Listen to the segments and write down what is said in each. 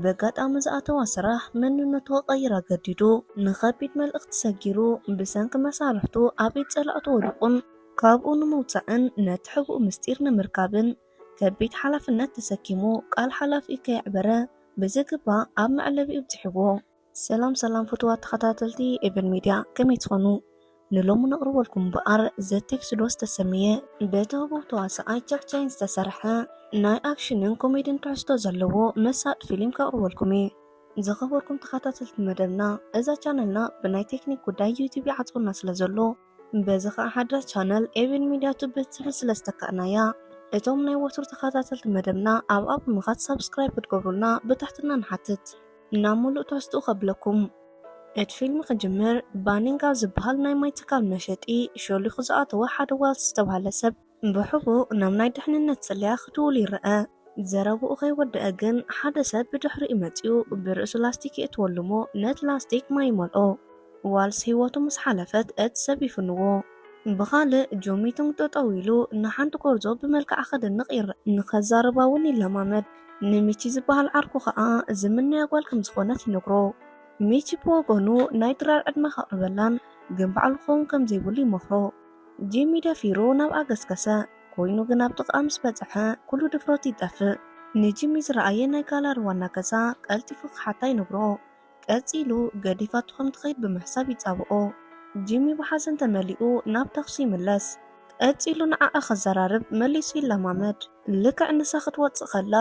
በጋጣሚ ዝኣተዋ ስራሕ መንነቱ ክቐይር ኣገዲዱ። ንኸቢድ መልእኽቲ ሰጊሩ፣ ብሰንኪ መሳርሕቱ ኣብ ኢድ ጸላእቱ ወዲቑን ካብኡ ንምውጻእን ነቲ ሕቡእ ምስጢር ንምርካብን ከቢድ ሓላፍነት ተሰኪሙ፣ ቃል ሓላፊኡ ከየዕበረ ብዝግባእ ኣብ መዕለቢኡ ኣብጺሕዎ። ሰላም ሰላም ፍቱዋት ተኸታተልቲ ኤቨን ሚድያ፣ ከመይ ትኾኑ? ንሎሚ ነቕርበልኩም እምበኣር ዘ ቴክስዶ ዝተሰምየ በቲ ህቡብ ተዋሳኣይ ቻክ ቻይን ዝተሰርሐ ናይ ኣክሽንን ኮሜድን ትሕዝቶ ዘለዎ መሳጢ ፊልም ከቕርበልኩም እየ። ዝኸበርኩም ተኸታተልቲ መደብና፣ እዛ ቻነልና ብናይ ቴክኒክ ጉዳይ ዩቲብ ይዓጽወና ስለ ዘሎ፣ በዚ ኸኣ ሓዳስ ቻነል ኤቨን ሚድያ ቱብ ብትብል ስለ ዝተካእናያ፣ እቶም ናይ ወትሩ ተኸታተልቲ መደብና ኣብኣ ብምኻድ ሳብስክራይብ ክትገብሩልና ብትሕትና ንሓትት። ናብ ሙሉእ ትሕዝትኡ ከብለኩም። እቲ ፊልም ክጅምር፣ ባኒንጋ ዝበሃል ናይ ማይ ትካል መሸጢ ሾሊኹ ዝኣተወ ሓደ ዋልስ ዝተባህለ ሰብ ብሕቡእ ናብ ናይ ድሕንነት ጽልያ ክድውል ይረአ። ዘረብኡ ከይወደአ ግን ሓደ ሰብ ብድሕሪኡ መጺኡ ብርእሱ ላስቲክ የእትወሉ እሞ ነቲ ላስቲክ ማይ ይመልኦ። ዋልስ ህይወቱ ምስ ሓለፈት እቲ ሰብ ይፍንዎ። ብኻልእ ጆሚ ቶንግ ጠጠው ኢሉ ንሓንቲ ጎርዞ ብመልክዓ ከደንቕ ይረአ። ንኸዛርባ እውን ይለማመድ። ንሚቺ ዝበሃል ዓርኩ ኸኣ ዝምነያ ጓል ከም ዝኾነት ይነግሮ። ሚቺ ብወገኑ ናይ ድራር ዕድመ ከቕርበላን ግን ባዕሉ ክኸውን ከም ዘይብሉ ይመኽሮ። ጂሚ ደፊሩ ናብኣ ገስገሰ። ኮይኑ ግን ኣብ ጥቓኣ ምስ በጽሐ ኩሉ ድፍረቱ ይጠፍእ። ንጂሚ ዝረኣየ ናይ ጋላሪ ዋና ገዛ ቀልጢፉ ክሓታ ይነግሮ። ቀጺሉ ገዲፋቶ ከም ትኸይድ ብምሕሳብ ይጻብኦ። ጂሚ ብሓዘን ተመሊኡ ናብ ታክሲ ይምለስ። ቀጺሉ ንዓኣ ከዘራርብ መሊሱ ይለማመድ። ልክዕ ንሳ ክትወጽእ ከላ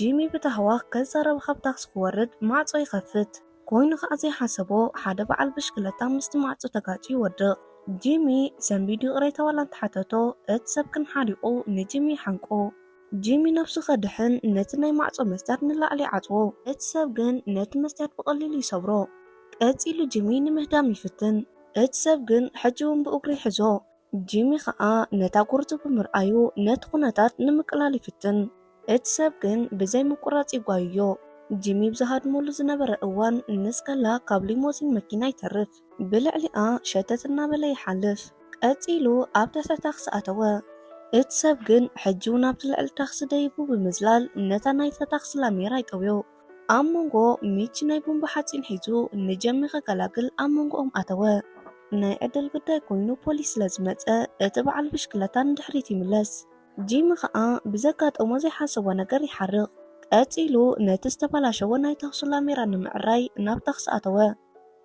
ጂሚ ብታህዋኽ ከዛረባ ካብ ታክሲ ክወርድ ማዕጾ ይኸፍት። ኮይኑ ከኣ ዘይሓሰቦ ሓደ በዓል ብሽክለታ ምስቲ ማዕጾ ተጋጭዩ ይወድቕ። ጂሚ ሰንቢዱ ይቕሬታ ዋላ እንተሓተቶ እቲ ሰብ ግን ሓሪቑ ንጂሚ ይሓንቆ። ጂሚ ነብሱ ከድሕን ነቲ ናይ ማዕጾ መስትያት ንላዕሊ ይዓጽዎ። እቲ ሰብ ግን ነቲ መስትያት ብቐሊሉ ይሰብሮ። ቀጺሉ ጂሚ ንምህዳም ይፍትን። እቲ ሰብ ግን ሕጂ እውን ብእግሩ ይሕዞ። ጂሚ ኸኣ ነታ ጎርዞ ብምርኣዩ ነቲ ኩነታት ንምቅላል ይፍትን። እቲ ሰብ ግን ብዘይ ምቁራጽ ይጓይዮ። ጂሚ ብዝሃድመሉ ዝነበረ እዋን ንስከላ ካብ ሊሞዚን መኪና ይተርፍ። ብልዕሊኣ ሸተት እናበለ ይሓልፍ። ቀጺሉ ኣብ ትሕቲ ታክሲ ኣተወ። እቲ ሰብ ግን ሕጂ እውን ኣብቲ ልዕሊ ታክሲ ደይቡ ብምዝላል ነታ ናይታ ታክሲ ላሜራ ይጠውዮ። ኣብ መንጎ ሚቺ ናይ ቡምባ ሓጺን ሒዙ ንጀሚ ከገላግል ኣብ መንጎኦም ኣተወ። ናይ ዕድል ጉዳይ ኮይኑ ፖሊስ ስለ ዝመጸ እቲ በዓል ብሽክለታ ንድሕሪት ይምለስ። ጂሚ ኸኣ ብዘጋጠሞ ዘይሓሰቦ ነገር ይሓርቕ። ቀጺሉ ነቲ ዝተበላሸወ ናይ ታክሱ ላሜራ ንምዕራይ ናብ ታክሲ ኣተወ።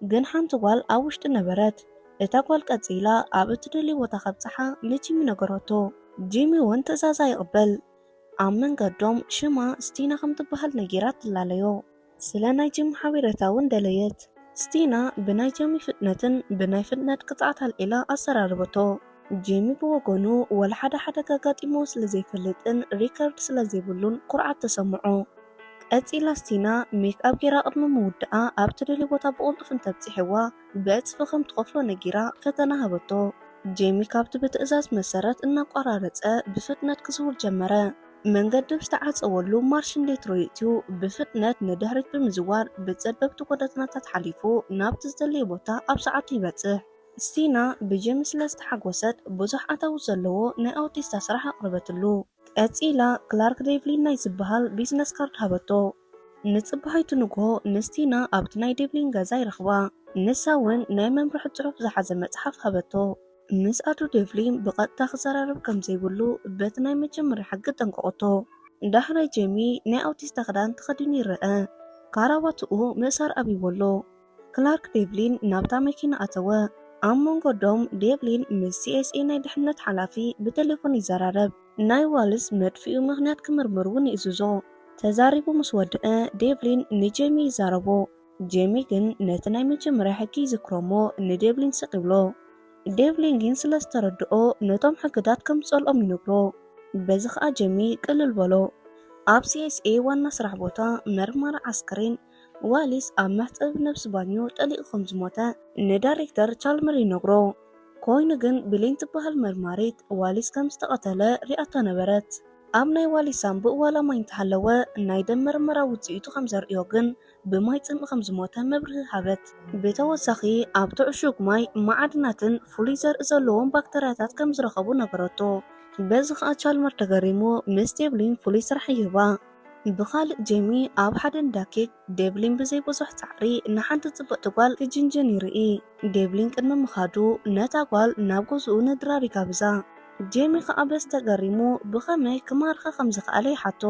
ግን ሓንቲ ጓል ኣብ ውሽጢ ነበረት። እታ ጓል ቀጺላ ኣብ እትደልዮ ቦታ ከብጽሓ ንጂሚ ነገረቶ። ጂሚ እውን ትእዛዛ ይቕበል። ኣብ መንገዶም ሽማ ስቲና ከም ትበሃል ነጊራ ትላለዮ። ስለ ናይ ጂሚ ሓቤረታ እውን ደለየት። ስቲና ብናይ ጂሚ ፍጥነትን ብናይ ፍጥነት ቅጽዓት ኣልዒላ ኣዘራረበቶ። ጂሚ ብወገኑ ወላ ሓደ ሓደጋ ኣጋጢምዎ ስለ ዘይፈልጥን ሪከርድ ስለ ዘይብሉን ኩርዓት ተሰምዖ። ቀጺላ ስቲና ሜክኣፕ ጌራ ቅድሚ ምውድኣ ኣብ ትደልዮ ቦታ ብቕልጡፍ እንተብጺሕዋ ብዕጽፊ ከም ትኸፍሎ ነጊራ ፈተና ሃበቶ። ጄሚ ካብቲ ብትእዛዝ መሰረት እናቋራረጸ ብፍጥነት ክዝውር ጀመረ። መንገዲ ብዝተዓጸወሉ ማርሽ እንዴትሮ የእትዩ ብፍጥነት ንድሕሪት ብምዝዋር ብጸበብቲ ጎደናታት ሓሊፉ ናብቲ ዝደለየ ቦታ ኣብ ሰዓቱ ይበጽሕ። ስቲና ብጄሚ ስለ ዝተሓጎሰት ብዙሕ ኣታዊ ዘለዎ ናይ ኣውቲስታ ስራሕ ኣቕረበትሉ። ቀጺላ ክላርክ ዴቭሊን ናይ ዝበሃል ቢዝነስ ካርድ ሃበቶ። ንጽባሒቱ ንግሆ ንስቲና ኣብቲ ናይ ዴቭሊን ገዛ ይረኽባ። ንሳ እውን ናይ መምርሒ ጽሑፍ ዝሓዘ መጽሓፍ ሃበቶ። ምስ ኣዱ ዴቭሊን ብቐጥታ ክዘራረብ ከም ዘይብሉ በቲ ናይ መጀመርያ ሕጊ ጠንቀቐቶ። ዳሕራይ ጄሚ ናይ ኣውቲስታ ክዳን ተኸዲኑ ይረአ። ካራባትኡ ምእሳር ኣብይዎ ኣሎ። ክላርክ ዴቭሊን ናብታ መኪና ኣተወ። ኣብ መንገዶም ዴቭሊን ምስ ሲ ኤስ ኤ ናይ ድሕነት ሓላፊ ብቴሌፎን ይዘራረብ። ናይ ዋልስ መጥፍኡ ምኽንያት ክምርምር እውን ይእዝዞ። ተዛሪቡ ምስ ወድአ ዴቭሊን ንጄሚ ይዛረቦ። ጄሚ ግን ነቲ ናይ መጀመርያ ሕጊ ይዝክሮ እሞ ንዴቭሊን ስቕ ይብሎ። ዴቭሊን ግን ስለ ዝተረድኦ ነቶም ሕግታት ከም ዝጸልኦም ይነግሮ። በዚ ኸኣ ጄሚ ቅልል በሎ። ኣብ ሲ ኤስ ኤ ዋና ስራሕ ቦታ መርማሪ ዓስከሬን ዋሊስ ኣብ መሕጸቢ ነብሲ ባኞ ጠሊቑ ከም ዝሞተ ንዳይሬክተር ቻልመር ይነግሮ። ኮይኑ ግን ብሌን ትበሃል መርማሪት ዋሊስ ከም ዝተቐተለ ሪኣቶ ነበረት። ኣብ ናይ ዋሊስ ሳንቡእ ዋላ ማይ እንተሃለወ ናይ ደም መርመራ ውጽኢቱ ከም ዘርእዮ ግን ብማይ ጽምኢ ከም ዝሞተ መብርሂ ሃበት። ብተወሳኺ ኣብቲ ዕሹግ ማይ ማዕድናትን ፍሉይ ዘርኢ ዘለዎም ባክተርያታት ከም ዝረኸቡ ነገረቶ። በዚ ኸኣ ቻልመር ተገሪሙ ምስ ዴቭሊን ፍሉይ ስራሕ ይህባ። ብኻልእ ጄሚ ኣብ ሓደ እንዳ ኬክ ዴቭሊን ብዘይ ብዙሕ ጻዕሪ ንሓንቲ ጽብቕቲ ጓል ክጅንጅን ይርኢ። ዴቭሊን ቅድሚ ምኻዱ ነታ ጓል ናብ ገዝኡ ንድራር ይጋብዛ። ጄሚ ከኣ በዚ ተገሪሙ ብኸመይ ክማርኻ ከም ዝኸኣለ ይሓቶ።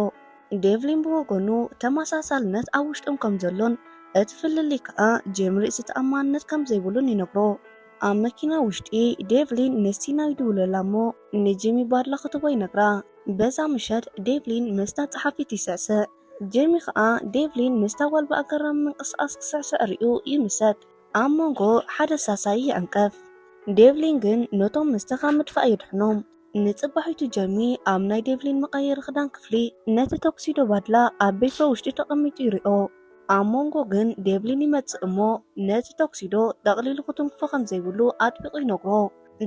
ዴቭሊን ብወገኑ ተመሳሳልነት ኣብ ውሽጦም ከም ዘሎን እቲ ፍልልይ ከኣ ጄሚ ርእሲ ተኣማንነት ከም ዘይብሉን ይነግሮ። ኣብ መኪና ውሽጢ ዴቭሊን ንሲና ይድውለላ እሞ ንጄሚ ባድላ ክትቦ ይነግራ። በዛ ምሸት ዴቭሊን ምስታ ጸሓፊት ይስዕስዕ። ጄሚ ከኣ ዴቭሊን ምስታ ጓል ብኣገራሚ ምንቅስቓስ ክስዕስዕ ርእዩ ይምሰጥ። ኣብ መንጎ ሓደ ሳሳይ ይዕንቀፍ። ዴቭሊን ግን ነቶም ምስቲ ካብ ምድፋእ የድሕኖም። ንጽባሒቱ ጄሚ ኣብ ናይ ዴቭሊን መቐየሪ ክዳን ክፍሊ ነቲ ቶክሲዶ ባድላ ኣብ ቤትሮ ውሽጢ ተቐሚጡ ይሪኦ። ኣብ መንጎ ግን ዴቭሊን ይመጽእ እሞ ነቲ ቶክሲዶ ጠቕሊሉ ክትንክፎ ከም ዘይብሉ ኣጥቢቑ ይነግሮ።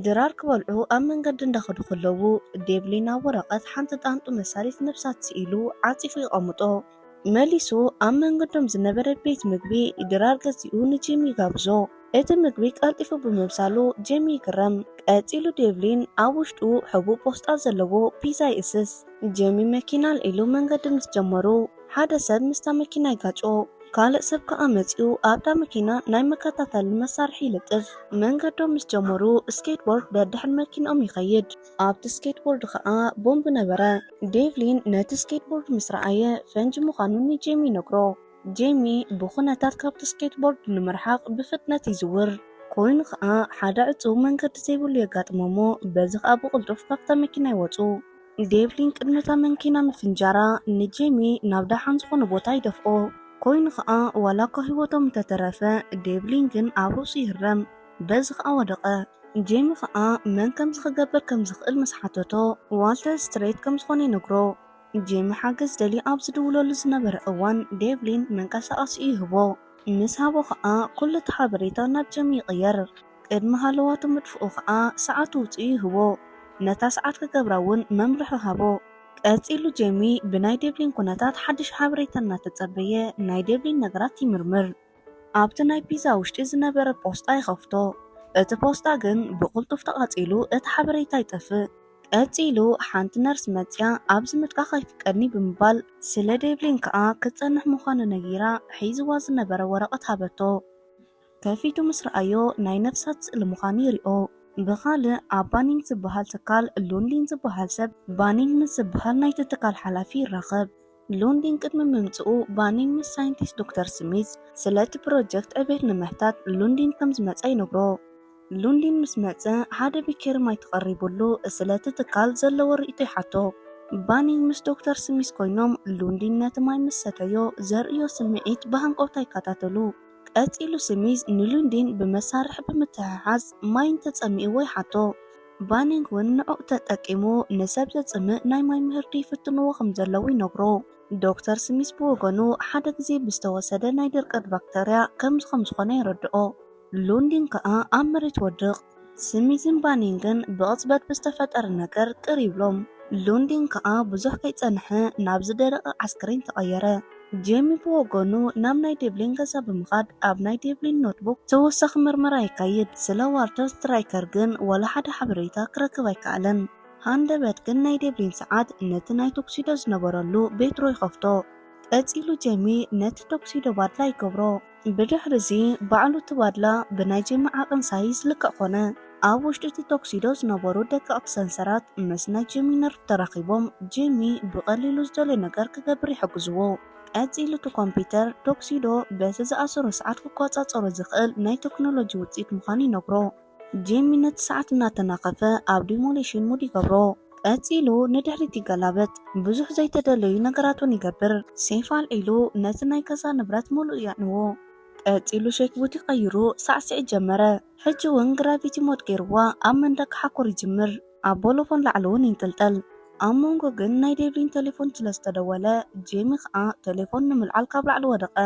ድራር ክበልዑ ኣብ መንገዲ እንዳኸዱ ከለዉ ዴቭሊን ኣብ ወረቐት ሓንቲ ጣንጡ መሳሊት ነብሳት ስኢሉ ዓጺፉ ይቐምጦ። መሊሱ ኣብ መንገዶም ዝነበረ ቤት ምግቢ ድራር ገዚኡ ንጄሚ ይጋብዞ። እቲ ምግቢ ቀልጢፉ ብምብሳሉ ጄሚ ይግረም። ቀጺሉ ዴቭሊን ኣብ ውሽጡ ሕቡእ ፖስጣ ዘለዎ ፒዛ ይእስስ። ጄሚ መኪና ኣልዒሉ መንገዲ ምስ ጀመሩ ሓደ ሰብ ምስታ መኪና ይጋጮ። ካልእ ሰብ ከኣ መጺኡ ኣብታ መኪና ናይ መከታተሊ መሳርሒ ይልጥፍ። መንገዶም ምስ ጀመሩ ስኬትቦርድ ደድሕሪ መኪንኦም ይኸይድ። ኣብቲ ስኬትቦርድ ከኣ ቦምብ ነበረ። ዴቭሊን ነቲ ስኬትቦርድ ምስ ረኣየ ፈንጂ ምዃኑ ንጄሚ ይነግሮ። ጄሚ ብኹነታት ካብቲ ስኬትቦርድ ንምርሓቕ ብፍጥነት ይዝውር። ኮይኑ ከኣ ሓደ ዕጹው መንገዲ ዘይብሉ የጋጥሞ እሞ በዚ ከኣ ብቕልጡፍ ካብታ መኪና ይወጹ። ዴቭሊን ቅድሚ እታ መኪና ምፍንጃራ ንጄሚ ናብ ደሓን ዝኾነ ቦታ ይደፍኦ። ኮይኑ ከኣ ዋላ እኳ ህይወቶም እንተተረፈ ዴቭሊን ግን ኣብ ርእሱ ይህረም። በዚ ከኣ ወደቐ። ጄሚ ከኣ መን ከምዚ ክገብር ከም ዝኽእል ምስ ሓተቶ ዋልተር ስትሬት ከም ዝኾነ ይነግሮ። ጄሚ ሓገዝ ደልዩ ኣብ ዝድውለሉ ዝነበረ እዋን ዴቭሊን መንቀሳቐሲኡ ይህቦ። ምስ ሃቦ ከኣ ኩሉ እቲ ሓበሬታ ናብ ጄሚ ይቕየር። ቅድሚ ሃለዋቱ ምጥፍኡ ከኣ ሰዓቱ ውጽኡ ይህቦ። ነታ ሰዓት ክገብራ እውን መምርሒ ሃቦ። ቀጺሉ ጄሚ ብናይ ዴቭሊን ኩነታት ሓድሽ ሓበሬታ እናተጸበየ ናይ ዴቭሊን ነገራት ይምርምር። ኣብቲ ናይ ፒዛ ውሽጢ ዝነበረ ፖስጣ ይኸፍቶ። እቲ ፖስጣ ግን ብቕልጡፍ ተቓጺሉ እቲ ሓበሬታ ይጠፍእ። ቀጺሉ ሓንቲ ነርስ መጽያ ኣብዚ ምትካኽ ኣይፍቀድኒ ብምባል ስለ ዴቭሊን ከኣ ክትጸንሕ ምዃኑ ነጊራ ሒዝዋ ዝነበረ ወረቐት ሃበቶ። ከፊቱ ምስ ረኣዮ ናይ ነፍሳት ስእሊ ምዃኑ ይሪኦ። ብኻልእ ኣብ ባኒንግ ዝበሃል ትካል ሉንዲን ዝበሃል ሰብ ባኒንግ ምስ ዝበሃል ናይቲ ትካል ሓላፊ ይራኸብ። ሉንዲን ቅድሚ ምምጽኡ ባኒንግ ምስ ሳይንቲስት ዶክተር ስሚዝ ስለቲ ፕሮጀክት ዕቤት ንምሕታት ሉንዲን ከም ዝመጸ ይነግሮ። ሉንዲን ምስ መጸ ሓደ ቢኬሪ ማይ ተቐሪቡሉ ስለቲ ትካል ዘለዎ ርእይቶ ይሓቶ። ባኒንግ ምስ ዶክተር ስሚዝ ኮይኖም ሉንዲን ነቲ ማይ ምስ ሰተዮ ዘርእዮ ስምዒት ብሃንቀውታ ይከታተሉ። ቀጺሉ ስሚዝ ንሉንዲን ብመሳርሒ ብምትሕሓዝ ማይ እንተጸሚእዎ ይሓቶ። ባኒንግ እውን ንዕኡ ተጠቂሙ ንሰብ ዘጽምእ ናይ ማይ ምህርቲ ይፍትንዎ ከም ዘለዉ ይነግሮ። ዶክተር ስሚዝ ብወገኑ ሓደ ግዜ ብዝተወሰደ ናይ ድርቀት ባክተርያ ከምዚ ከም ዝኾነ የረድኦ። ሉንዲን ከኣ ኣብ መሬት ወድቕ። ስሚዝን ባኒንግን ብቕጽበት ብዝተፈጠረ ነገር ቅር ይብሎም። ሉንዲን ከኣ ብዙሕ ከይጸንሐ ናብ ዝደረቐ ዓስክሬን ተቐየረ። ጄሚ ብወገኑ ናብ ናይ ዴቭሊን ገዛ ብምኻድ ኣብ ናይ ዴቭሊን ኖትቡክ ተወሳኺ ምርመራ የካይድ። ስለ ዋልተር ስትራይከር ግን ዋላ ሓደ ሓበሬታ ክረክብ ኣይከኣለን። ሃንደበት ግን ናይ ዴቭሊን ሰዓት ነቲ ናይ ቶክሲዶ ዝነበረሉ ቤትሮ ይኸፍቶ። ቀጺሉ ጄሚ ነቲ ቶክሲዶ ባድላ ይገብሮ። ብድሕሪ እዚ ባዕሉ እቲ ባድላ ብናይ ጄሚ ዓቐን ሳይዝ ልክዕ ኮነ። ኣብ ውሽጢ እቲ ቶክሲዶ ዝነበሩ ደቀቕቲ ሰንሰራት ምስ ናይ ጄሚ ነርቭ ተራኺቦም ጄሚ ብቐሊሉ ዝደልዮ ነገር ክገብር ይሕግዝዎ። ቀጺሉ እቲ ኮምፒውተር ቶክሲዶ በቲ ዝኣሰሮ ሰዓት ክቆጻጸሮ ዝኽእል ናይ ቴክኖሎጂ ውጽኢት ምዃኑ ይነግሮ። ጄሚ ነቲ ሰዓት እናተናኸፈ ኣብ ዲሞሊሽን ሙድ ይገብሮ። ቀጺሉ ንድሕሪት ይገላበጥ። ብዙሕ ዘይተደለዩ ነገራት እውን ይገብር። ሴፍ ኣልዒሉ ነቲ ናይ ገዛ ንብረት ምሉእ የዕንዎ። ቀጺሉ ሼክ ቡቲ ቀይሩ ሳዕስዒት ጀመረ። ሕጂ እውን ግራቪቲ ሞድ ገይርዋ ኣብ መንደቅ ክሓኩር ይጅምር። ኣብ ቦሎፎን ላዕሊ እውን ይንጥልጠል። ኣብ መንጎ ግን ናይ ዴቭሊን ቴሌፎን ስለ ዝተደወለ ጄሚ ከኣ ቴሌፎን ንምልዓል ካብ ላዕሊ ወደቐ።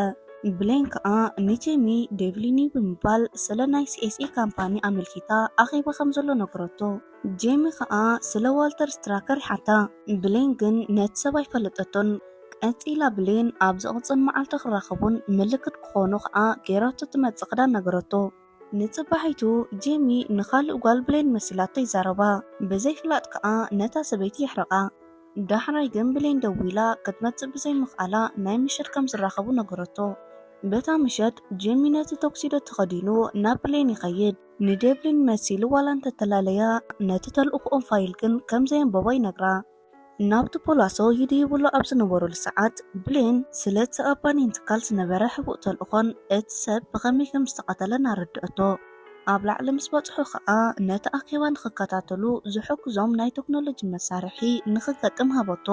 ብሌን ከኣ ንጄሚ ዴቭሊን እዩ ብምባል ስለ ናይ ሲኤስኢ ካምፓኒ ኣመልኪታ ኣኼባ ከም ዘሎ ነገረቶ። ጄሚ ከኣ ስለ ዋልተር ስትራከር ይሓታ። ብሌን ግን ነቲ ሰብ ኣይፈለጠቶን። ቀጺላ ብሌን ኣብ ዝቕጽል መዓልቲ ክራኸቡን ምልክት ክኾኑ ከኣ ገይራቶ ትመጽእ ክዳን ነገረቶ። ንጽባሒቱ ጄሚ ንኻልእ ጓል ብሌን መሲላቶ ይዛረባ። ብዘይፍላጥ ከኣ ነታ ሰበይቲ የሕርቓ። ዳሕራይ ግን ብሌን ደዊላ ክትመጽእ ብዘይምኽኣላ ናይ ምሸት ከም ዝራኸቡ ነገረቶ። በታ ምሸት ጄሚ ነቲ ቶክሲዶ ተኸዲኑ ናብ ብሌን ይኸይድ። ንዴቭሊን መሲሉ ዋላ እንተተላለያ፣ ነቲ ተልእኾኦም ፋይል ግን ከም ዘየንበቦ ይነግራ። ናብቲ ፖላሶ ይድይብሉ ኣብ ዝነበሩሉ ሰዓት፣ ብሌን ስለቲ ኣብ ባኒን ትካል ዝነበረ ሕቡእ ተልእኾን እቲ ሰብ ብኸመይ ከም ዝተቐተለን ኣረድእቶ። ኣብ ላዕሊ ምስ በጽሑ ኸኣ ነቲ ኣኼባ ንኽከታተሉ ዝሕግዞም ናይ ቴክኖሎጂ መሳርሒ ንኽገጥም ሃበቶ።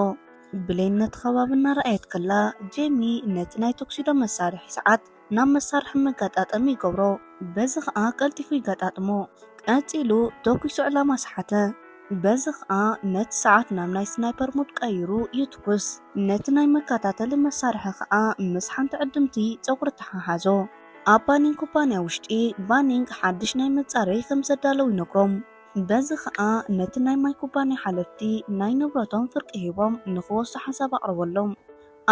ብሌን ነቲ ከባቢ እናረኣየት ከላ፣ ጄሚ ነቲ ናይ ቶክሲዶ መሳርሒ ሰዓት ናብ መሳርሒ መገጣጠሚ ይገብሮ። በዚ ኸኣ ቀልጢፉ ይገጣጥሞ። ቀጺሉ ተኲሱ ዕላማ ሰሓተ። በዚ ኸኣ ነቲ ሰዓት ናብ ናይ ስናይፐር ሙድ ቀይሩ ይትኩስ። ነቲ ናይ መከታተሊ መሳርሒ ኸኣ ምስ ሓንቲ ዕድምቲ ጸጉሪ ተሓሓዞ። ኣብ ባኒንግ ኩባንያ ውሽጢ፣ ባኒንግ ሓድሽ ናይ መጻረዪ ከም ዘዳለዉ ይነግሮም። በዚ ኸኣ ነቲ ናይ ማይ ኩባንያ ሓለፍቲ ናይ ንብረቶም ፍርቂ ሂቦም ንኽወስዱ ሓሳብ ኣቕረበሎም።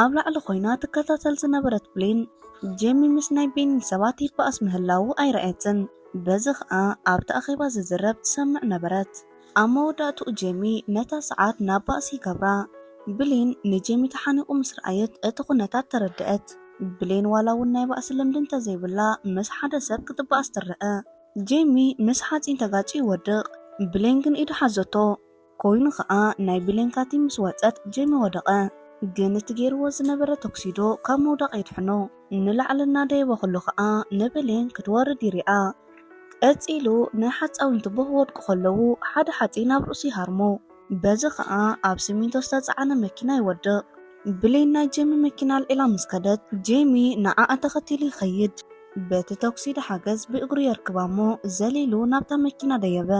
ኣብ ላዕሊ ኮይና ትከታተል ዝነበረት ብሌን፣ ጄሚ ምስ ናይ ቤኒን ሰባት ይበኣስ ምህላዉ ኣይረኣየትን። በዚ ኸኣ ኣብቲ ኣኼባ ዝዝረብ ትሰምዕ ነበረት። ኣብ መወዳእትኡ ጄሚ ነታ ሰዓት ናብ ባእሲ ይገብራ። ብሌን ንጄሚ ተሓኒቑ ምስ ረኣየት እቲ ኩነታት ተረድአት። ብሌን ዋላ እውን ናይ ባእሲ ልምዲ እንተዘይብላ ምስ ሓደ ሰብ ክትበኣስ ትረአ። ጄሚ ምስ ሓፂን ተጋጭ ይወድቕ። ብሌን ግን ኢዱ ሓዘቶ። ኮይኑ ኸኣ ናይ ብሌን ካቲም ምስ ወጸት ጄሚ ወደቐ። ግን እቲ ገይርዎ ዝነበረ ቶክሲዶ ካብ ምውዳቕ የድሕኖ። ንላዕሊ እናደየበ ከሎ ኸኣ ንብሌን ክትወርድ ይሪኣ። ቀጺሉ ናይ ሓጻዊን ቱቦ ክወድቁ ከለዉ ሓደ ሓጺን ኣብ ርእሱ ይሃርሞ። በዚ ኸኣ ኣብ ሲሚንቶ ዝተጻዕነ መኪና ይወድቕ። ብሌን ናይ ጄሚ መኪና ኣልዒላ ምስ ከደት፣ ጄሚ ንዓኣ ተኸቲሉ ይኸይድ። በቲ ቶክሲዶ ሓገዝ ብእግሩ የርክባ እሞ ዘሊሉ ናብታ መኪና ደየበ።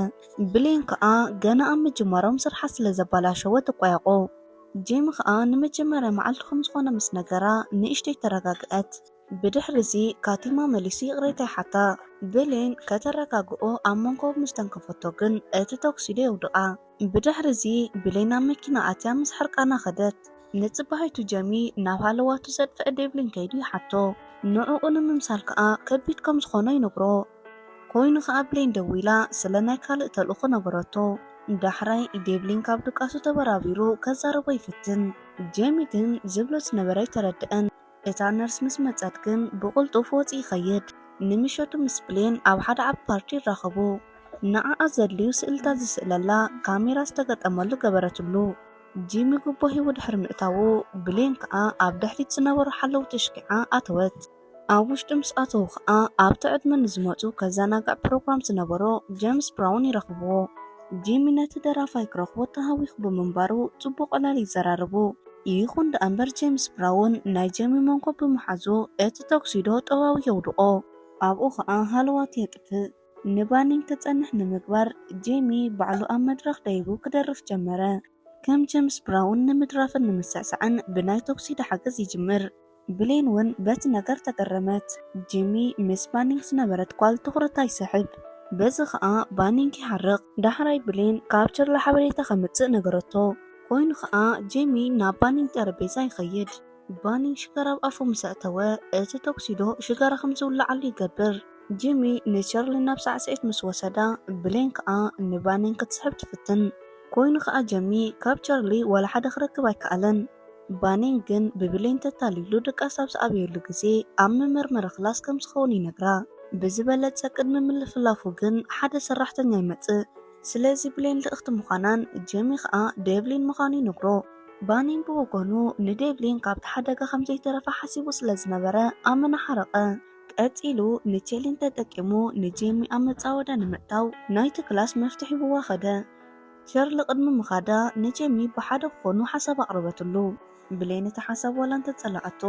ብሌን ከኣ ገና ኣብ ምጅማሮም ስርሓ ስለ ዘባላሸወ ትቋየቖ። ጄሚ ከኣ ንመጀመርያ መዓልቱ ከም ዝኾነ ምስ ነገራ ንእሽተይ ተረጋግአት። ብድሕሪዚ ካቲማ መሊሱ ይቕሬታ ይሓታ። ብሌን ከተረጋግኦ ኣብ መንኮብ ምስ ተንከፈቶ ግን እቲ ቶክሲዶ የውድቓ። ብድሕሪዚ ብሌን ኣብ መኪና ኣትያ ምስ ሕርቃና ከደት። ንጽባሒቱ ጄሚ ናብ ሃለዋቱ ዘጥፍአ ዴቭሊን ከይዱ ይሓቶ። ንዕኡ ንምምሳል ከኣ ከቢድ ከም ዝኾኖ ይነግሮ። ኮይኑ ከኣ ብሌን ደዊላ ስለ ናይ ካልእ ተልእኾ ነገረቶ። ዳሕራይ ዴቭሊን ካብ ድቃሱ ተበራቢሩ ከዛርቦ ይፍትን። ጄሚ ግን ዝብሎ ዝነበረ ኣይተረድአን። እታ ነርስ ምስ መጸት ግን ብቕልጡፍ ወጺኡ ይኸይድ። ንምሸቱ ምስ ብሌን ኣብ ሓደ ዓቢ ፓርቲ ይራኸቡ። ንዓኣ ዘድልዩ ስእልታት ዝስእለላ ካሜራ ዝተገጠመሉ ገበረትሉ። ጂሚ ጉቦ ሂቡ ድሕሪ ምእታዉ፣ ብሌን ከኣ ኣብ ድሕሪት ዝነበሩ ሓለውቲ ኣሽኪዓ ኣተወት። ኣብ ውሽጢ ምስ ኣተዉ ከኣ ኣብቲ ዕድመ ንዝመጹ ከዘናግዕ ፕሮግራም ዝነበሮ ጀምስ ብራውን ይረኽብዎ። ጂሚ ነቲ ደራፋይ ክረኽቦ ተሃዊኹ ብምንባሩ ጽቡቕ ዕላል ይዘራረቡ። ይኹን ደኣ እምበር ጀምስ ብራውን ናይ ጂሚ መንኮብ ብምሓዙ እቲ ተኩሲዶ ጠዋዊ የውድቖ። ኣብኡ ከኣ ሃለዋቱ የጥፍእ። ንባኒን ክጸንሕ ንምግባር ጂሚ ባዕሉ ኣብ መድረኽ ደይቡ ክደርፍ ጀመረ። ከም ጀምስ ብራውን ንምድራፍን ንምስዕሳዕን ብናይ ተኩሲዶ ሓገዝ ይጅምር። ብሌን እውን በቲ ነገር ተገረመት። ጂሚ ምስ ባኒንግ ዝነበረት ጓል ትኹረታ ይስሕብ። በዚ ኸኣ ባኒንግ ይሓርቕ። ዳሕራይ ብሌን ካብ ቸርሊ ሓበሬታ ከምጽእ ነገረቶ። ኮይኑ ኸኣ ጂሚ ናብ ባኒንግ ጠረጴዛ ይኸይድ። ባኒንግ ሽጋራ ኣብ ኣፉ ምስ ኣእተወ፣ እቲ ተኩሲዶ ሽጋራ ከም ዝውልዓሉ ይገብር። ጂሚ ንቸርሊ ናብ ሳዕስዒት ምስ ወሰዳ፣ ብሌን ከኣ ንባኒንግ ክትስሕብ ትፍትን። ኮይኑ ከኣ ጂሚ ካብ ቸርሊ ወላ ሓደ ክረክብ ኣይከኣለን። ባኒንግ ግን ብብሌን ተታሊሉ ድቃስ ኣብ ዝኣበየሉ ግዜ ኣብ መመርመሪ ክላስ ከም ዝኸውን ይነግራ። ብዝበለጸ ቅድሚ ምልፍላፉ ግን ሓደ ሰራሕተኛ ይመጽእ። ስለዚ ብሌን ልእኽቲ ምዃናን ጂሚ ከኣ ዴቭሊን ምዃኑ ይነግሮ። ባኒንግ ብወገኑ ንዴቭሊን ካብቲ ሓደጋ ከም ዘይተረፈ ሓሲቡ ስለ ዝነበረ ኣመና ሓረቐ። ቀጺሉ ንቼሊን ተጠቂሙ ንጂሚ ኣብ መጻወዳ ንምእታው ናይቲ ክላስ መፍትሕ ሂብዋ ከደ። ቸርሊ ቅድሚ ምኻዳ ንጂሚ ብሓደ ክኾኑ ሓሳብ ኣቕረበትሉ። ብሌን እቲ ሓሳብ ዋላ እንተጸላኣቶ፣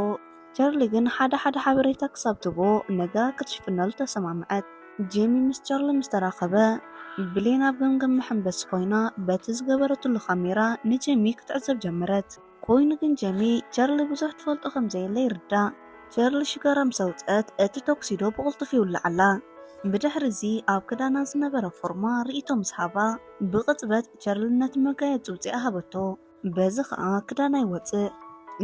ቸርሊ ግን ሓደ ሓደ ሓበሬታ ክሳብ ትቦ ነገራት ክትሽፍነሉ ተሰማምዐት። ጂሚ ምስ ቸርሊ ምስ ተራኸበ፣ ብሌን ኣብ ገምገም መሐንበሲ ኮይና በቲ ዝገበረትሉ ካሜራ ንጂሚ ክትዕዘብ ጀመረት። ኮይኑ ግን ጂሚ ቸርሊ ብዙሕ ትፈልጦ ከም ዘየለ ይርዳእ። ቸርሊ ሽጋራ ምስ ኣውጽአት እቲ ቶክሲዶ ብቕልጡፍ ይውልዓላ። ብድሕሪ እዚ ኣብ ክዳና ዝነበረ ፎርማ ርእይቶ ምስ ሃባ፣ ብቕጽበት ቸርሊ ነቲ መጋየጺ ውጽኣ ሃበቶ። በዚ ኸኣ ክዳና ይወጽእ።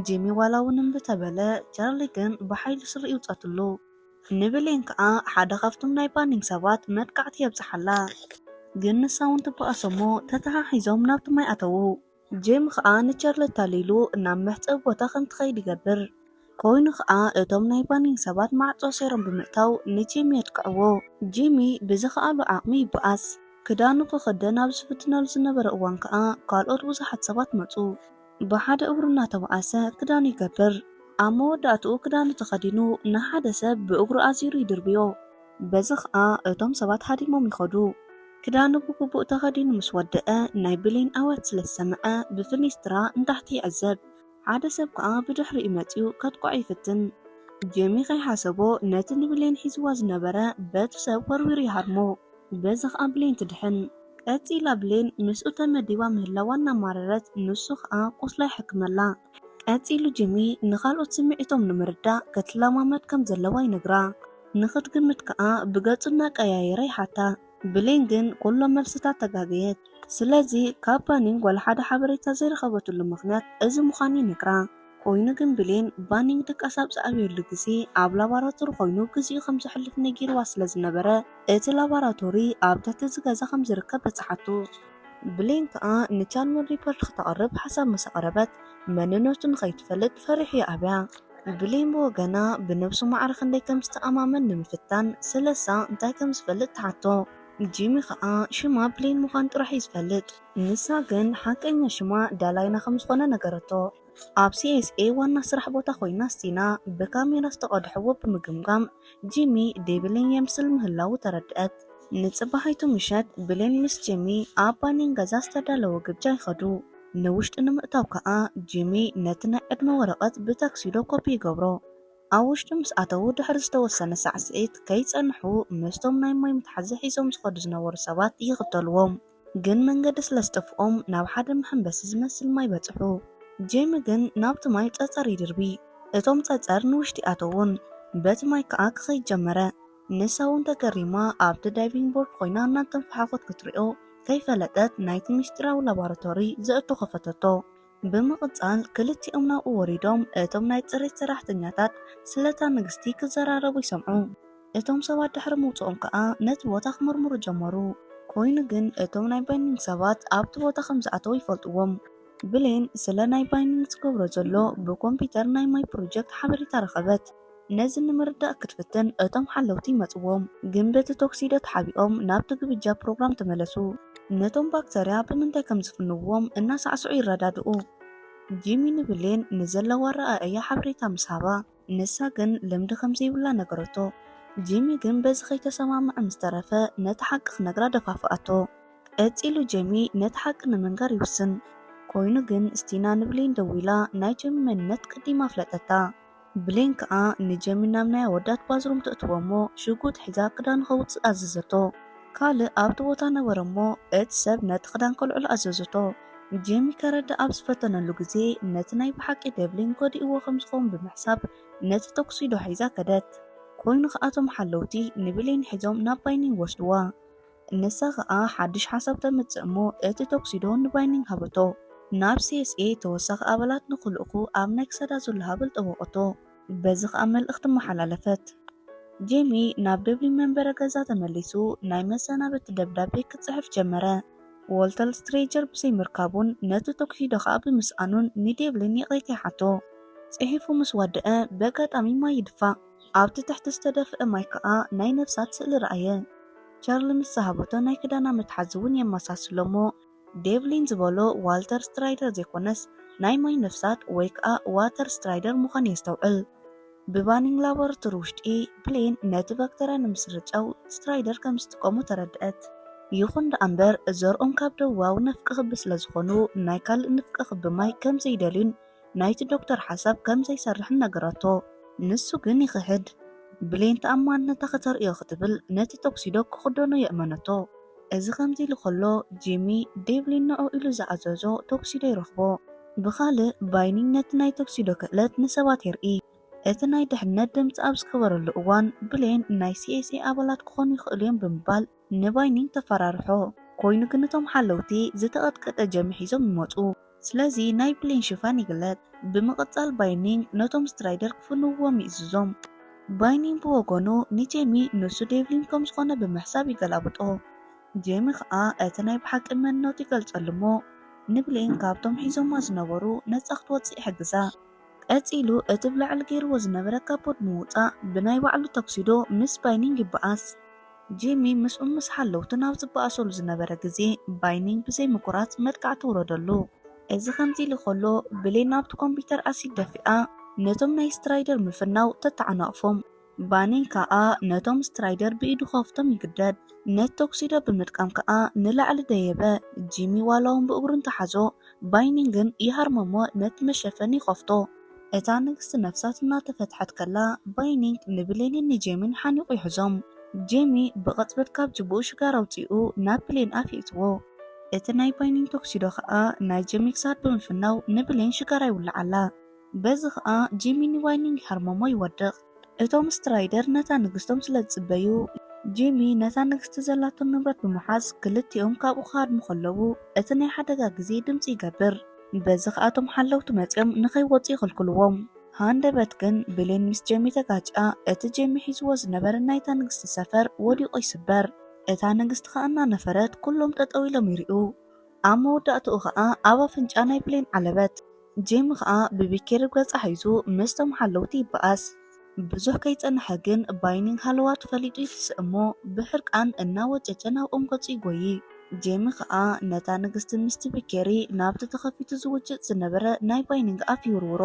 ጂሚ ዋላ እውን እምቢ ተበለ፣ ቸርሊ ግን ብሓይሊ ስሪኡ ይውጸትሉ። ንብሌን ከኣ ሓደ ካብቶም ናይ ባኒንግ ሰባት መጥቃዕቲ የብጽሓላ። ግን ንሳ እውን ትበኣሶ እሞ ተተሓሒዞም ናብቲ ማይ ኣተዉ። ጄሚ ኸኣ ንቻርሊ ኣታሊሉ ናብ መሕጸቢ ቦታ ከም ትኸይድ ይገብር። ኮይኑ ኸኣ እቶም ናይ ባኒንግ ሰባት ማዕጾ ሰይሮም ብምእታው ንጄሚ የጥቅዕዎ። ጄሚ ብዝኸኣሎ ዓቕሚ ይበኣስ። ክዳኑ ክኽደን ኣብ ዝፍትነሉ ዝነበረ እዋን ከኣ ካልኦት ብዙሓት ሰባት መጹ። ብሓደ እግሩ እናተበኣሰ ክዳኑ ይገብር። ኣብ መወዳእትኡ ክዳኑ ተኸዲኑ ንሓደ ሰብ ብእግሩ ኣዚሩ ይድርብዮ። በዚ ኸኣ እቶም ሰባት ሃዲሞም ይኸዱ። ክዳኑ ብግቡእ ተኸዲኑ ምስ ወደአ ናይ ብሌን ኣዋጅ ስለ ዝሰምዐ ብፍኒስትራ ንታሕቲ ይዕዘብ። ሓደ ሰብ ከኣ ብድሕሪኡ መጺኡ ከጥቅዖ ይፍትን። ጄሚ ከይሓሰቦ ነቲ ንብሌን ሒዝዋ ዝነበረ በቲ ሰብ ወርዊሩ ይሃርሞ። በዚ ኸኣ ብሌን ትድሕን። ቀጺላ ብሌን ምስኡ ተመዲባ ምህላዋ እናማረረት ንሱ ኸኣ ቁስላ ይሕክመላ። ቀጺሉ ጄሚ ንኻልኦት ስምዒቶም ንምርዳእ ክትለማመድ ከም ዘለዋ ይነግራ። ንኽትግምት ከኣ ብገጹ እናቀያየረ ይሓታ። ብሌን ግን ኩሎም መልስታት ተጋገየት። ስለዚ ካብ ባኒንግ ዋላ ሓደ ሓበሬታ ዘይረኸበትሉ ምኽንያት እዚ ምዃኑ ይነግራ። ኮይኑ ግን ብሌን ባኒንግ ድቃስ ኣብ ዝኣበየሉ ግዜ ኣብ ላቦራቶሪ ኮይኑ ግዜኡ ከም ዘሕልፍ ነጊርዋ ስለ ዝነበረ እቲ ላቦራቶሪ ኣብ ትሕቲ እዚ ገዛ ከም ዝርከብ በጽሓቶ። ብሌን ከኣ ንቻልመር ሪፖርት ክተቕርብ ሓሳብ ምስ ኣቕረበት መንነቱ ንኸይትፈልጥ ፈሪሑ ይኣብያ። ብሌን ብወገና ብነብሱ ማዕረ ክንደይ ከም ዝተኣማመን ንምፍታን ስለሳ እንታይ ከም ዝፈልጥ ትሓቶ። ጂሚ ከኣ ሽማ ብሌን ምዃኑ ጥራሕ እዩ ዝፈልጥ። ንሳ ግን ሓቀኛ ሽማ ዳላይና ከም ዝኾነ ነገረቶ። ኣብ ሲ ኤስ ኤ ዋና ስራሕ ቦታ ኮይና ስቲና ብካሜራ ዝተቐድሕዎ ብምግምጋም ጂሚ ዴቭሊን የምስል ምህላዉ ተረድአት። ንጽባሒቱ ምሸት ብሌን ምስ ጂሚ ኣብ ባኒን ገዛ ዝተዳለወ ግብጃ ይኸዱ። ንውሽጢ ንምእታው ከኣ ጂሚ ነቲ ናይ ዕድመ ወረቐት ብታክሲዶ ኮፒ ይገብሮ። ኣብ ውሽጢ ምስ ኣተዉ ድሕሪ ዝተወሰነ ሳዕስዒት ከይጸንሑ ምስቶም ናይ ማይ መትሓዚ ሒዞም ዝኸዱ ዝነበሩ ሰባት ይኽተልዎም። ግን መንገዲ ስለ ዝጠፍኦም ናብ ሓደ መሐንበሲ ዝመስል ማይ በጽሑ። ጂሚ ግን ናብቲ ማይ ጸጸር ይድርቢ። እቶም ጸጸር ንውሽጢ ኣተዉን በቲ ማይ ከኣ ክኸይድ ጀመረ። ንሳ እውን ተገሪማ ኣብቲ ዳይቪንግ ቦርድ ኮይና እናተንፈሓኾት ክትሪኦ ከይፈለጠት ናይቲ ምስጢራዊ ላቦራቶሪ ዘእቶ ከፈተቶ። ብምቕጻል ክልቲኦም ናብኡ ወሪዶም እቶም ናይ ጽሬት ሰራሕተኛታት ስለታ ንግስቲ ክዘራረቡ ይሰምዑ። እቶም ሰባት ድሕሪ ምውጽኦም ከኣ ነቲ ቦታ ክምርምሩ ጀመሩ። ኮይኑ ግን እቶም ናይ ባይኒንግ ሰባት ኣብቲ ቦታ ከም ዝኣተዉ ይፈልጥዎም። ብሌን ስለ ናይ ባይኒንግ ዝገብሮ ዘሎ ብኮምፒውተር ናይ ማይ ፕሮጀክት ሓበሬታ ረኸበት። ነዚ ንምርዳእ ክትፍትን እቶም ሓለውቲ ይመጽዎም። ግን በቲ ቶክሲዶ ተሓቢኦም ናብቲ ግብጃ ፕሮግራም ተመለሱ። ነቶም ባክተርያ ብምንታይ ከም ዝፍንዎም እናሳዕስዑ ይረዳድኡ። ጂሚ ንብሌን ንዘለዋ ኣረኣእያ ሓበሬታ ምስ ሃባ፣ ንሳ ግን ልምዲ ከም ዘይብላ ነገረቶ። ጂሚ ግን በዚ ከይተሰማምዐ ምስ ተረፈ ነቲ ሓቂ ክነግራ ደፋፍኣቶ። ቀጺሉ ጂሚ ነቲ ሓቂ ንምንጋር ይውስን። ኮይኑ ግን ስቲና ንብሌን ደዊላ ናይ ጂሚ መንነት ቀዲማ ኣፍለጠታ። ብሌን ከኣ ንጀሚ ናብ ናይ ኣወዳት ባዝሩም ተእትዎ እሞ ሽጉጥ ሒዛ ክዳኑ ከውጽእ ኣዘዘቶ። ካልእ ኣብቲ ቦታ ነበረ እሞ እቲ ሰብ ነቲ ክዳን ከልዕሎ ኣዘዘቶ። ጀሚ ከረድእ ኣብ ዝፈተነሉ ግዜ ነቲ ናይ ብሓቂ ደብሊን ጎዲእዎ ከም ዝኸውን ብምሕሳብ ነቲ ቶክሲዶ ሒዛ ከደት። ኮይኑ ከኣ እቶም ሓለውቲ ንብሌን ሒዞም ናብ ባይኒንግ ወስድዋ። ንሳ ከኣ ሓድሽ ሓሳብ ተምጽእ እሞ እቲ ቶክሲዶ ንባይኒንግ ሃበቶ። ናብ ሲ ኤስ ኤ ተወሳኺ ኣባላት ንኽልእኩ ኣብ ናይ ክሳዳ ዘሎ ሃብል ጠወቐቶ። በዚ ከኣ መልእኽቲ መሓላለፈት። ጄሚ ናብ ደብሊን መንበረ ገዛ ተመሊሱ ናይ መሰናበቲ ደብዳቤ ክጽሕፍ ጀመረ። ዎልተር ስትሬጀር ብዘይምርካቡን ነቲ ቶክሲዶ ከኣ ብምስኣኑን ንዴቭሊን ይቕሬታ ይሓቶ። ጽሒፉ ምስ ወደአ በጋጣሚ ማይ ይድፋእ። ኣብቲ ትሕቲ ዝተደፍአ ማይ ከኣ ናይ ነፍሳት ስእሊ ረኣየ። ቻርሊ ምስ ዝሃበቶ ናይ ክዳና መትሓዚ እውን የመሳስሎ እሞ ዴቭሊን ዝበሎ ዋልተር ስትራይደር ዘይኮነስ ናይ ማይ ነፍሳት ወይ ከኣ ዋተር ስትራይደር ምዃኑ የስተውዕል። ብባኒንግ ላቦራቶሪ ውሽጢ ብሌን ነቲ ባክተርያ ንምስርጫው ስትራይደር ከም ዝጥቀሙ ተረድአት። ይኹን ደኣ እምበር ዘርኦም ካብ ደቡባዊ ነፍቂ ክቢ ስለ ዝኾኑ ናይ ካልእ ንፍቀ ክቢ ማይ ከም ዘይደልዩን ናይቲ ዶክተር ሓሳብ ከም ዘይሰርሕን ነገረቶ። ንሱ ግን ይኽሕድ። ብሌን ተኣማንነታ ከተርእዮ ክትብል ነቲ ቶክሲዶ ክኽደኖ የእመነቶ። እዚ ከምዚ ኢሉ ከሎ ጂሚ ዴቭሊን ንዕኡ ኢሉ ዝኣዘዞ ቶክሲዶ ይረኽቦ። ብኻልእ ባይኒንግ ነቲ ናይ ቶክሲዶ ክእለት ንሰባት የርኢ። እቲ ናይ ድሕነት ድምጺ ኣብ ዝከበረሉ እዋን ብሌን ናይ ሲ ኤስ ኤ ኣባላት ክኾኑ ይኽእሉ እዮም ብምባል ንባይኒንግ ተፈራርሖ። ኮይኑ ግን እቶም ሓለውቲ ዝተቐጥቀጠ ጀሚ ሒዞም ይመጹ። ስለዚ ናይ ብሌን ሽፋን ይግለጽ። ብምቕጻል ባይኒንግ ነቶም ስትራይደር ክፍንውዎም ይእዝዞም። ባይኒንግ ብወገኑ ንጄሚ ንሱ ዴቭሊን ከም ዝኾነ ብምሕሳብ ይገላብጦ። ጄሚ ከኣ እቲ ናይ ብሓቂ መንነቱ ይገልጸሉ እሞ ንብሌን ካብቶም ሒዞማ ዝነበሩ ነጻ ክትወጽእ ይሕግዛ። ቀጺሉ እቲ ብላዕሊ ገይርዎ ዝነበረ ካፖት ብምውጻእ ብናይ ባዕሉ ቶክሲዶ ምስ ባይኒንግ ይበኣስ። ጄሚ ምስኡ ምስ ሓለውቱ ናብ ዝበኣሰሉ ዝነበረ ግዜ ባይኒንግ ብዘይ ምቁራጽ መጥቃዕቲ ውረደሉ። እዚ ከምዚ ኢሉ ከሎ ብሌን ናብቲ ኮምፒውተር ኣሲድ ደፊኣ ነቶም ናይ ስትራይደር ምፍናው ተተዓናቕፎም። ባይኒንግ ከኣ ነቶም ስትራይደር ብኢዱ ከፍቶም ይግደድ። ነቲ ቶክሲዶ ብምጥቃም ከኣ ንላዕሊ ደየበ። ጄሚ ዋላ እውን ብእግሩ እንተሓዞ ባይኒንግ ግን ይሃርመሞ ነቲ መሸፈኒ ይኸፍቶ። እታ ንግስቲ ነፍሳት እናተፈትሐት ከላ ባይኒንግ ንብሌንን ንጄሚን ሓኒቑ ይሕዞም። ጄሚ ብቕጽበት ካብ ጅብኡ ሽጋራ ኣውጺኡ ናብ ብሌን ኣፍ የእትዎ። እቲ ናይ ባይኒንግ ቶክሲዶ ከኣ ናይ ጄሚ ክሳድ ብምፍናው ንብሌን ሽጋራ ይውልዓላ። በዚ ከኣ ጄሚ ንባይኒንግ ይሃርመሞ ይወድቕ። እቶም ስትራይደር ነታ ንግስቶም ስለ ዝጽበዩ ጄሚ ነታ ንግስቲ ዘላቶ ንብረት ብምሓዝ ክልቲኦም ካብኡ ክሃድሙ ከለዉ እቲ ናይ ሓደጋ ግዜ ድምጺ ይገብር። በዚ ከኣ እቶም ሓለውቲ መጺኦም ንኸይወጹ ይኽልክልዎም። ሃንደበት ግን ብሌን ምስ ጄሚ ተጋጭኣ እቲ ጄሚ ሒዝዎ ዝነበረ ናይታ ንግስቲ ሰፈር ወዲቑ ይስበር። እታ ንግስቲ ከኣ እናነፈረት ኩሎም ጠጠው ኢሎም ይርእዩ። ኣብ መወዳእትኡ ከኣ ኣብ ኣፍንጫ ናይ ብሌን ዓለበት። ጄሚ ከኣ ብቢኬሪ ገጻ ሒዙ ምስቶም ሓለውቲ ይበኣስ። ብዙሕ ከይጸንሐ ግን ባይኒንግ ሃለዋቱ ፈሊጡ ይትስእ እሞ ብሕርቃን እናወጨጨ ናብ ኦም ገጹ ይጎዪ። ጄሚ ከኣ ነታ ንግስቲ ምስቲ ቢኬሪ ናብቲ ተኸፊቱ ዝውጭጽ ዝነበረ ናይ ባይኒንግ ኣፍ ይውርውሮ።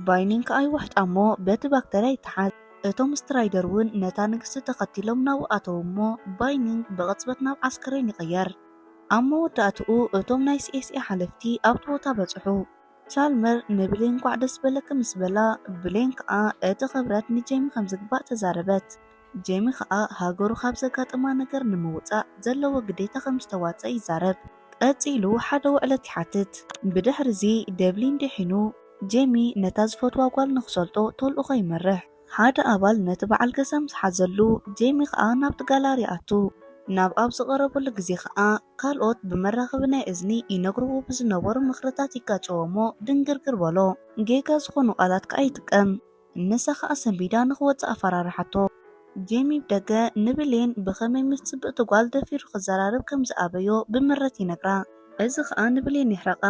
ባይኒንግ ከኣ ይውሕጣ እሞ በቲ ባክተርያ ይተሓዝ። እቶም ስትራይደር እውን ነታ ንግስቲ ተኸቲሎም ናብኡ ኣተዉ እሞ ባይኒንግ ብቕጽበት ናብ ዓስከሬን ይቕየር። ኣብ መወዳእትኡ እቶም ናይ ሲኤስኤ ሓለፍቲ ኣብቲ ቦታ በጽሑ። ቻልመር ንብሌን እንኳዕ ደስ በለኪ ምስ በላ ብሌን ከኣ እቲ ክብረት ንጄሚ ከም ዝግባእ ተዛረበት። ጄሚ ከኣ ሃገሩ ካብ ዘጋጠማ ነገር ንምውጻእ ዘለዎ ግዴታ ከም ዝተዋጸ ይዛረብ። ቀጺሉ ሓደ ውዕለት ይሓትት። ብድሕሪ እዚ ደብሊን ድሒኑ ጄሚ ነታ ዝፈትዋ ጓል ንኽሰልጦ ተልእኾ ይመርሕ። ሓደ ኣባል ነቲ በዓል ገዛ ምስ ሓዘሉ ጄሚ ከኣ ናብቲ ጋላሪ ይኣቱ። ናብ ኣብ ዝቐረበሉ ግዜ ከኣ ካልኦት ብመራኸቢ ናይ እዝኒ ይነግርዎ ብዝነበሩ ምኽርታት ይጋጨዎ እሞ ድንግርግር በሎ። ጌጋ ዝኾኑ ቃላት ከኣ ይጥቀም። ንሳ ከኣ ሰንቢዳ ንኽወጽእ ኣፈራርሓቶ። ጄሚ ብደገ ንብሌን ብኸመይ ምስ ጽብቕቲ ጓል ደፊሩ ክዘራረብ ከም ዝኣበዮ ብምረት ይነግራ። እዚ ከኣ ንብሌን የሕረቓ።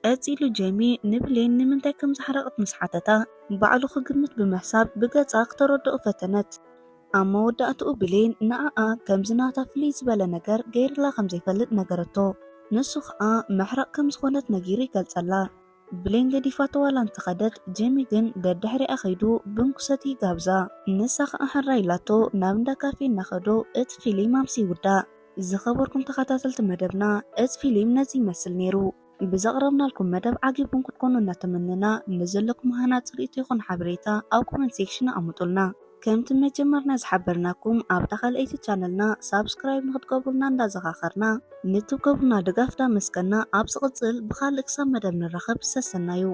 ቀጺሉ ጄሚ ንብሌን ንምንታይ ከም ዝሓረቐት ምስ ሓተታ ባዕሉ ክግምት ብምሕሳብ ብገጻ ክተረድኦ ፈተነት። ኣብ መወዳእትኡ ብሌን ንዓኣ ከምዚ ናታ ፍልይ ዝበለ ነገር ገይርላ ከም ዘይፈልጥ ነገረቶ። ንሱ ከኣ መሕረቕ ከም ዝኾነት ነጊሩ ይገልጸላ። ብሌን ገዲፋቶ ዋላ እንተኸደት ጄሚ ግን ደድሕሪኣ ከይዱ ብንኩሰቲ ይጋብዛ። ንሳ ከኣ ሕራይ ኢላቶ ናብ እንዳ ካፌ እናኸዱ እቲ ፊልም ኣብዚ ይውዳእ። ዝኸበርኩም ተኸታተልቲ መደብና እቲ ፊልም ነዚ ይመስል ነይሩ። ብዘቕረብናልኩም መደብ ዓጊብኩም ክትኮኑ እናተመነና ንዘለኩም ሃናጺ ርእይቶ ይኹን ሓበሬታ ኣብ ኮመንት ሴክሽን ኣቐምጡልና። ከምቲ መጀመርና ዝሓበርናኩም ኣብታ ካልኣይቲ ቻነልና ሳብስክራይብ ንክትገብሩልና እንዳዘኻኸርና ንትገብሩና ድጋፍ ዳመስገና ኣብ ዝቕጽል ብኻልእ ክሳብ መደብ ንራኸብ ሰሰናዩ።